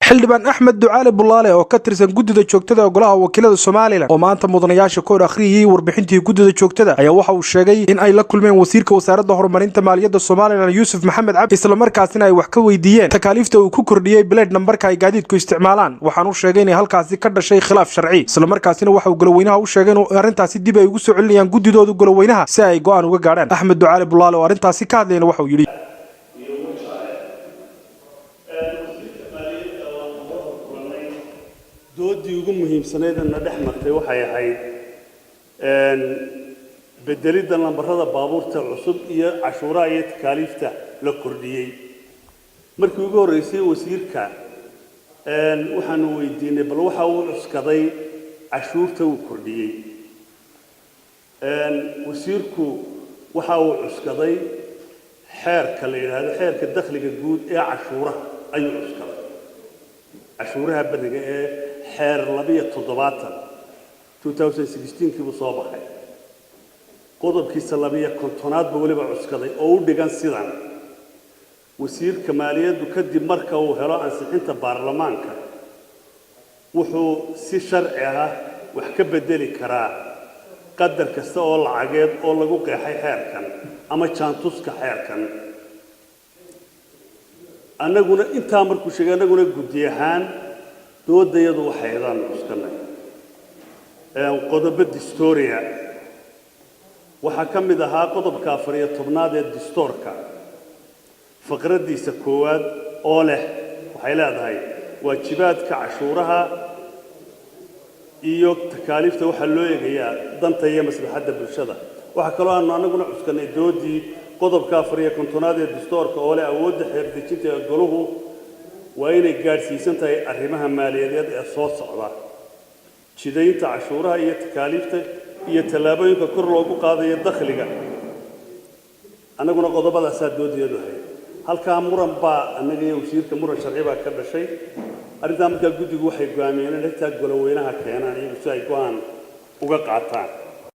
Xildhibaan Axmed Ducaale Bulaale oo ka tirsan guddida joogtada ee golaha wakiilada Somaliland oo maanta mudanayaasha ka hor akhriyayey warbixintii guddida joogtada ayaa waxa uu sheegay in ay la kulmeen wasiirka wasaaradda horumarinta maaliyadda Somaliland, Yuusuf Maxamed Cabdi, islamarkaasina ay wax ka weydiiyeen takaaliifta uu ku kordhiyey plate nambarka ay gaadiidku isticmaalaan. Waxaan u sheegay inay halkaasi ka dhashay khilaaf sharci, islamarkaasina waxa uu goloweynaha u sheegay inuu arrintaasi dib ay ugu soo celinayaan guddidooda goloweynaha si ay go'aan uga gaadhaan. Axmed Ducaale Bulaale oo arrintaasi ka hadlayna waxa uu yidhi: Wasiirka maaliyadda waanu la kulannay. Doodii ugu muhiimsanaydna dhex martay waxay ahayd bedelidda lambarada baabuurta cusub iyo cashuuraha iyo takaaliifta la kordhiyey. Markii ugu horreysay wasiirka waxaanu weydiinay bal waxa uu cuskaday cashuurta uu kordhiyey. Wasiirku waxa uu cuskaday xeerka la yidhaahdo xeerka dakhliga guud ee cashuuraha ayuu cuskaday, cashuuraha beriga ee xeer 72 2016 buu soo baxay. Qodobkiisa 52aad buu weliba cuskaday oo u dhigan sidan: wasiirka maaliyaddu kadib marka uu helo ansixinta baarlamaanka wuxuu si sharci ah wax ka bedeli karaa qadar kasta oo lacageed oo lagu qeexay xeerkan ama jaantuska xeerkan. Annaguna intaa markuu sheegay, annaguna guddi ahaan doodayadu waxaydaan cuskanay qodobo distoria. Waxaa ka mid ahaa qodobka 14aad ee distoorka, faqraddiisa koowaad oo leh, waxay leedahay: waajibaadka cashuuraha iyo takaaliifta waxaa loo eegayaa danta iyo maslaxadda bulshada. Waxaa kaloo aanu annaguna cuskanay doodii qodobka 54aad ee distoorka oo leh awoodda xeerdejinta ee goluhu waa inay gaadhsiisan tahay arrimaha maaliyadeed ee soo socda: jidaynta cashuuraha iyo takaaliifta iyo tallaabooyinka kor loogu qaadayo dakhliga. Annaguna qodobadaasaa doodayadu ahayd. Halkaa muran baa annaga iyo wasiirka, muran sharci baa ka dhashay arrintaa. Markaa guddigu waxay go'aamiyeen in xitaa goloweynaha keenaan iyagu si ay go'aan uga qaataan.